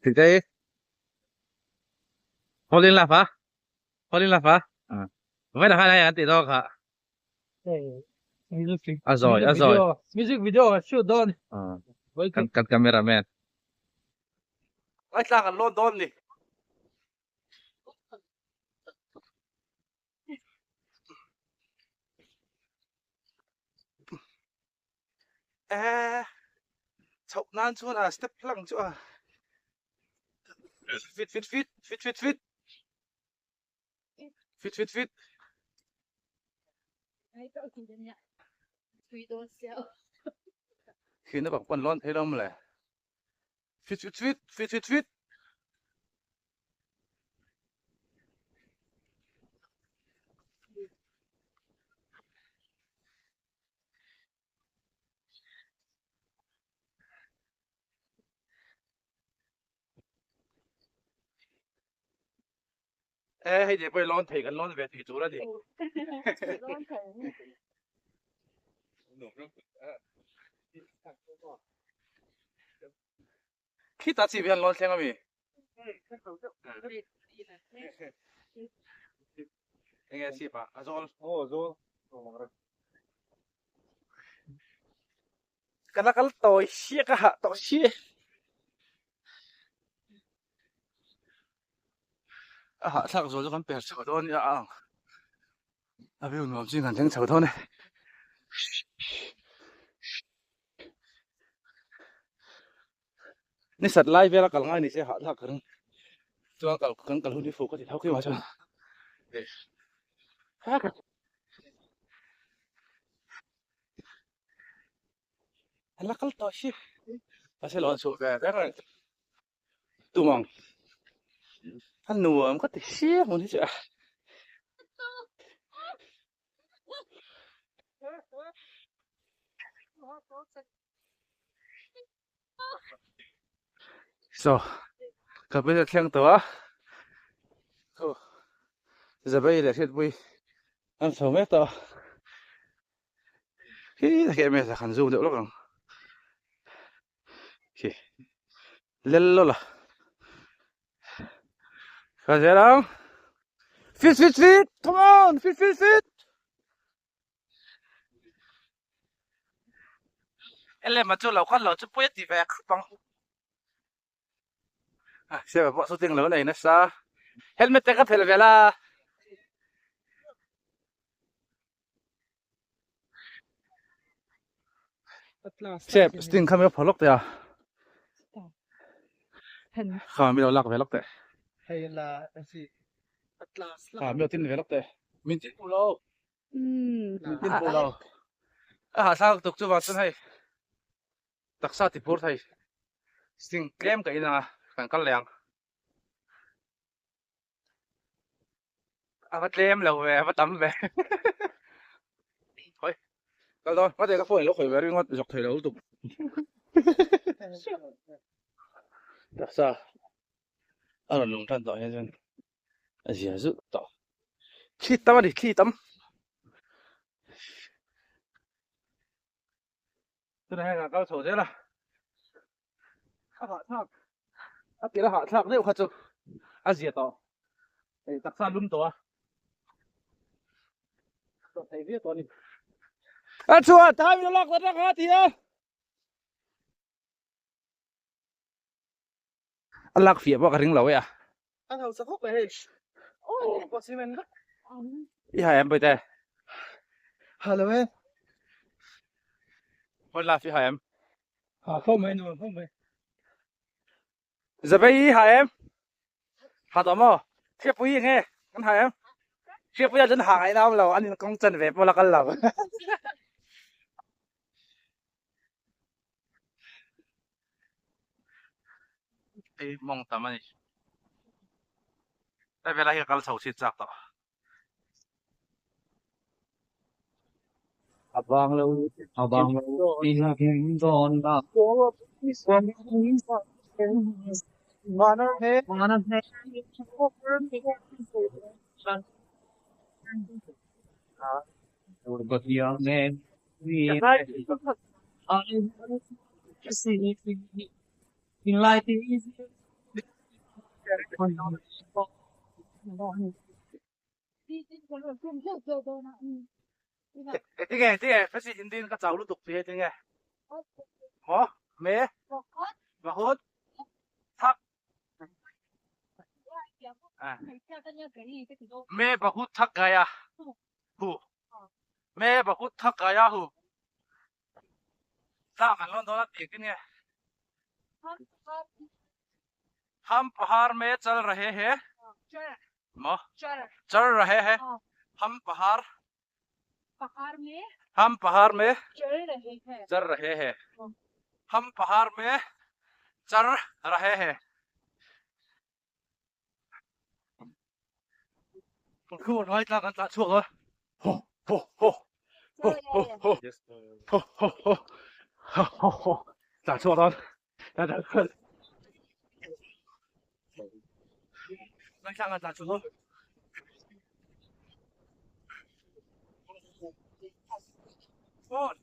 Titei. Fall in love a? Fall in love a? Vai la khan hei an tih dawn kha. A zawi, a zawi. Music video a shoot dawn. Kan kan cameraman. Ngaithla kan lawn dawn ni. Eh, chhoh nan chuan a step hlang chu a fit fit fit fit fit fit fit fit fit Khi na bak pawn lawn thei lo maw le fit fit fit fit fit fit E hei te pawh lawn thei kan lawn ve thei tur a ni. Khita chi hian lawn thleng a mi. Enge chip ah a zawl. Aw a zawl. Ka la kal tawi sia ka hah tawh si. A hahthlak zual chu kan per chho dawn nia a ang. A view nuam chin kan thleng chho dawn e. Ni sat lai vela kal ngai ni se hahthlak ka ring. Chuan kal kan kal hun hi fuh ka ti tho khi mah chuan. An la kal tawh si. Mahse lo an chhuah ve reng reng tum ang. A nuam ka ti sia hmun hi chu a. So ka bel a thleng tawh a thu Zabei leh Hriatpui an chho mek tawh khi tak em em kan zoom deuh lawk ang khi lel lawla ka zel ang fit fit fit come on fit fit fit Elema chu lo kal lo chu pui a ti ve khawp ang. Siama pawh shooting lo nei nasa. Helmet te ka phelh ve la. Sep sting kha mi lo phawrh lawk teh a. Kha mi lo lak ve lawk teh. Kha mi lo tin ve lawk teh. Min tin phu lo. Min tin phu lo. A hahthlak tuk chu vang chuan hei taksa ti phur thei sting tlem ka in anga kan kal leh ang. A va tlem lo ve a va tam ve. Hawi kal dawn ngawt e ka phone lo khawi ve ringawt zawk thei lo lutuk. Taksa a rawn lung tan tawh hian chuan a zia zut tawh. Thli tam a ni thli tam. Tunah hian kan kal chho zel a. A hahthlak a tir a hahthlak deuh kha chu a zia tawh hei taksa a lum tawh a tawh thei viau tawh a ni. A chhuah thai min lo lak vat a ti a. A lak fiah pawh ka ring lo e a. An hausa khawp mai hei. Oh, pawh cement vek. I hai em Puite? Ha lo e. Hot love i hai em? Ha khawp mai nuam khawp mai. Zabei i hai em? Ha tawh maw? Hriatpui eng e? Kan hai em? Hriatpui ah chuan ha ngaihna awm lo, an in kawng chan ve pawh la kal lo. Hei mawng tam a ni. Hei velai hi ka kal chho chhin chak tawh. A vang lo a vang lo in dawn la Tinge tinge fasi indin ka chau lutuk tih hi tinge maw me bahut thak me bahut thak gaya hu me bahut thak gaya hu tlang an lawn dawn a tih tinge Ham pahar me chal rahe he maw chal rahe he ham pahar ham pahar me chal rahe he ham pahar me char rahe he Khu lai tlang an tlah chhuak a. Ho ho ho ho ho ho ho ho ho ho ho ho tlah chhuak dawn. Tlah tlah chhuak. Lai tlang an tlah chhuak. Four.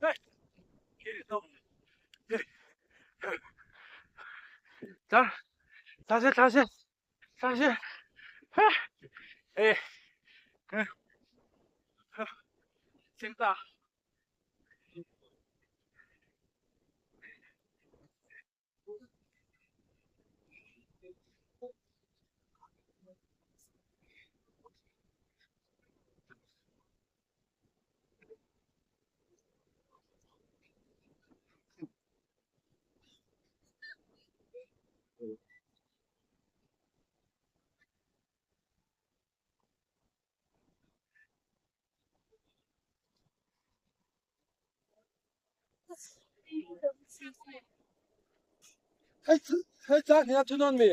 Hey. Tlar. Tlar se tlar se. 三线，哎，哎，哎，真大。Hei tlang hi a thu nawn mi?